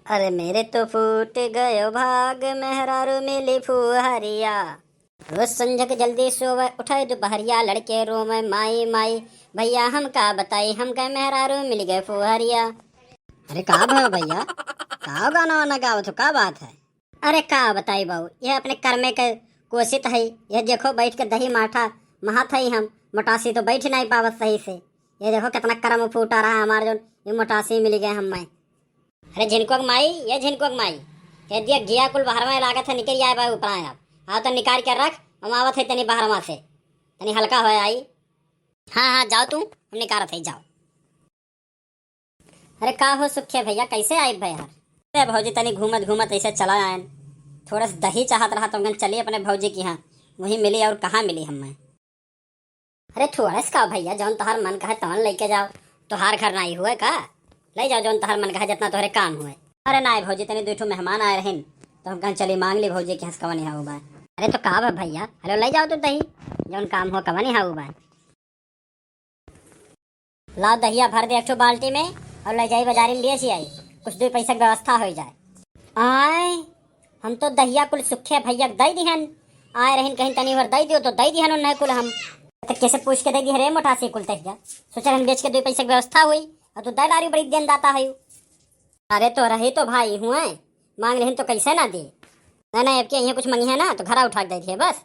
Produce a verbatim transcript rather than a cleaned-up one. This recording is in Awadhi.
अरे मेरे तो फूट गयो भाग, मेहरारू मिली फुहरिया। रोज संझक जल्दी सोवे, उठे दुपहरिया, लड़के रोवे माई माई, भैया हम का बताई, हमके मेहरारू मिल गए फुहरिया। अरे का भयो भैया, का गाना वाना गावत हो, का बात है? अरे का बताई बाऊ, यह अपने कर्मे के कोसित है। यह देखो बैठ के दही माठा महात है हम, मोटासी तो बैठ नहीं पावत सही से। यह देखो कितना कर्म फूटा रहा हमार, जो ये मोटासी मिल गए हमें। अरे झिनकुआ के माई, ये झिनकुआ के माई, कह दिया घिया कुल बहरवा लागत है, निकल आए बा ऊपर आए आप। आओ तो निकाल के रख, हम आवत है तनी बहरवा से, तनी हल्का हो आई। हाँ हाँ, जाओ तू, हम निकारत है, जाओ। अरे का हो सुखे भैया, कैसे आए भैया? अरे भौजी तनी घूमत घूमत ऐसे चला आयन, थोड़ा सा दही चाहत रहा तो हम चली अपने भौजी की यहाँ, वहीं मिली और कहाँ मिली हमें। अरे थोड़स का भैया, जौन तोहार मन कहे तौन लेके जाओ, तोहार घर नाई हुए का? ले जाओ जौन तोहार मन कहे, जितना तोहरे काम हुए। अरे नाई भौजी, तनी दुई ठो मेहमान आए रहिन, तो हम कहें चली मांग ली भौजी के हंस कवन यहाँ हुआ। अरे तो का बा भैया, हेलो ले जाओ तू दही, जौन काम हो कवन यहाँ हुआ। लाओ दहिया भर दे एक ठो बाल्टी में और ले जाई बाजारी लिए सी आई, कुछ दुई पैसा के व्यवस्था हो जाए। आए, हम तो दहिया कुल सुखे भैया के दई दिहन, आए रहिन कहीं तनी भर दई दियो तो दई दिहन उन्हें कुल हम। तो कैसे पूछ के दे दी रे मोटासी कुल दहिया, सोचा रहन बेच के दुई पैसा के व्यवस्था हुई और तू दे डारी बड़ी देन दाता है। अरे तो रही तो भाई हुए, मांग लेहिन तो कैसे ना दे। नहीं नहीं, अब के यहाँ कुछ मंगी है ना तो घरा उठा के दे दिए बस।